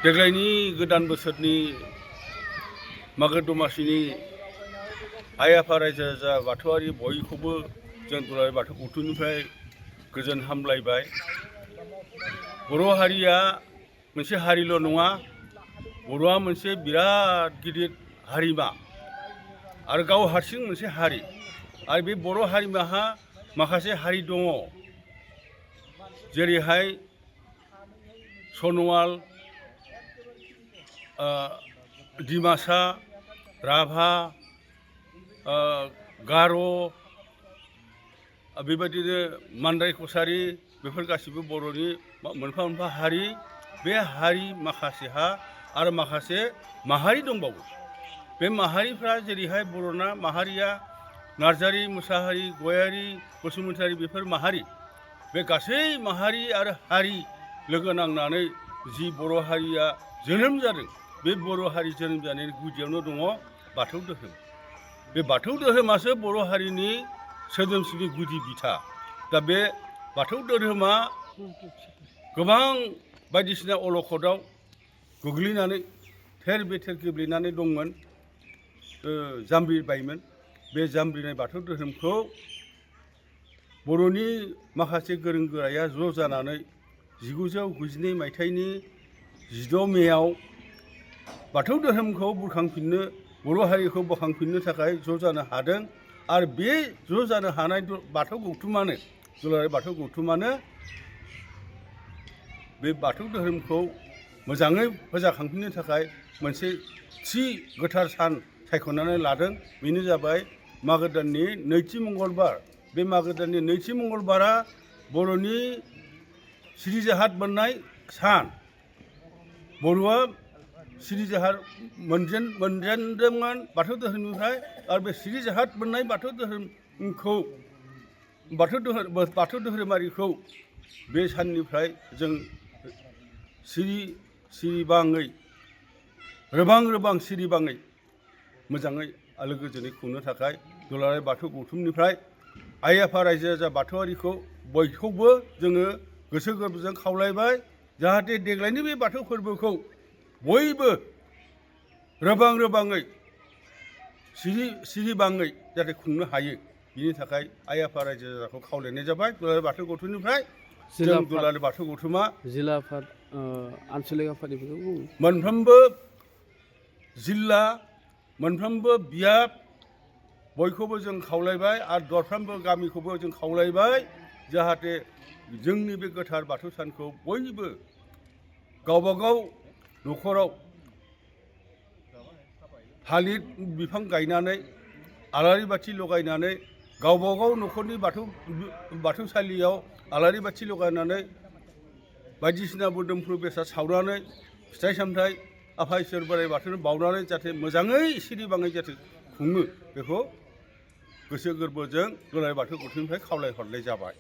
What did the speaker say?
देग्लायनि गोदान बोसोरनि मागो दमासिनि आइ आफा रायजो राजा बाथौआरि बयखौबो जों दुलाराय बाथौ गौथुमनिफ्राय गोजोन हामलायबाय। बर' हारिया मोनसे हारिल' नङा, बर'आ मोनसे बिराद गिदिर हारिमा आरो गाव हारसिं मोनसे हारि। आरो बे बर' हारिमाहा माखासे हारि दङ, जेरैहाय सन'वाल, डिमासा, राभा, गार', बेबायदिनो मानदाय कसारि, बेफोर गासिबो बर'नि मोनफा मोनफा हारि। बे हारि माखासेहा आरो माखासे माहारि दंबावो। बे माहारिफ्रा जेरैहाय बर'ना माहारिया नार्जारि, मुसाहारि, गयारि, बसुमतारि, बेफोर माहारि। बे गासै माहारि आरो हारि लोगो नांनानै जि बर' हारिया जोनोम जादों, बे बर' हारि जोनोम जानायनि गुदियावनो दङ बाथौ धोरोम। बे बाथौ धोरोमासो बर' हारिनि सोदोमस्रिनि गुदि बिथा। दा बे बाथौ धोरोमा गोबां बायदिसिना अलखदाव गोग्लैनानै थेर बेथेर गेब्लेनानै दंमोन, जामब्रिबायमोन। बे जामब्रिनाय बाथौ धोरोमखौ बर'नि माखासे गोरों गोराया ज' जानानै 1992 मायथाइनि 16 मेआव बाथौ धोरोमखौ बुरखांफिननो, बर' हारिखौ बोखांफिननो थाखाय ज' जानो हादों। आरो बे ज' जानो हानाय बाथौ गौथुमानो, दुलाराय बाथौ गौथुमानो बे बाथौ धोरोमखौ मोजाङै फोजाखांफिननो थाखाय मोनसे थि गोथार सान सायख'नानै लादों। बेनो जाबाय मागो दाननि नैथि मंगलबार। बे मागो दाननि नैथि मंगलबारा बर'नि सिरिजाहार मोननाय सान। बर'आ सिरिजाहार मोनजेनदोंमोन बाथौ धोरोमनिफ्राय। आरो बे सिरिजाहार मोननाय बाथौ धोरोमखौ, बाथौ धोरोमारिखौ बे साननिफ्राय जों सिरिबाङै, रोबां सिरिबाङै मोजाङै आलो गोजोनै खुंनो थाखाय दुलाराय बाथौ गौथुमनिफ्राय आइ आफा रायजो राजा बाथौआरिखौ बयखौबो जोङो गोसो गोरबोजों खावलायबाय, जाहाथे देग्लायनि बे बाथौ फोरबोखौ बयबो रोबाङै, सिरिबाङै जाहाथे खुंनो हायो। बिनि थाखाय आइ आफा रायजो राजाखौ खावलायनाय जाबाय दुलाराय बाथौ गौथुमनिफ्राय। जों दुलाराय बाथौ गौथुमा जिल्ला आफाद, आनसलिक आफाद बेफोरखौ बुङो। मोनफ्रोमबो जिल्ला, मोनफ्रोमबो बियाब बयखौबो जों खावलायबाय आरो दरफ्रोमबो गामिखौबो जों खावलायबाय, जाहाथे जोंनि बे गोथार बाथौ सानखौ बयबो गावबागाव न'खराव थालिर बिफां गायनानै, आलारि बाथि लगायनानै, गावबागाव न'खरनि बाथौसालियाव आलारि बाथि लगायनानै, बायदिसिना मोदोमफ्रु बेसाद सावनानै, फिथाइ सामथाइ आफा इसोर बोराइ बाथौनो बावनानै जाहाथे मोजाङै सिरिबाङै जाहाथे खुङो, बेखौ गोसो गोरबोजों दुलाराय बाथौ गौथुमनिफ्राय खावलायहरनाय जाबाय।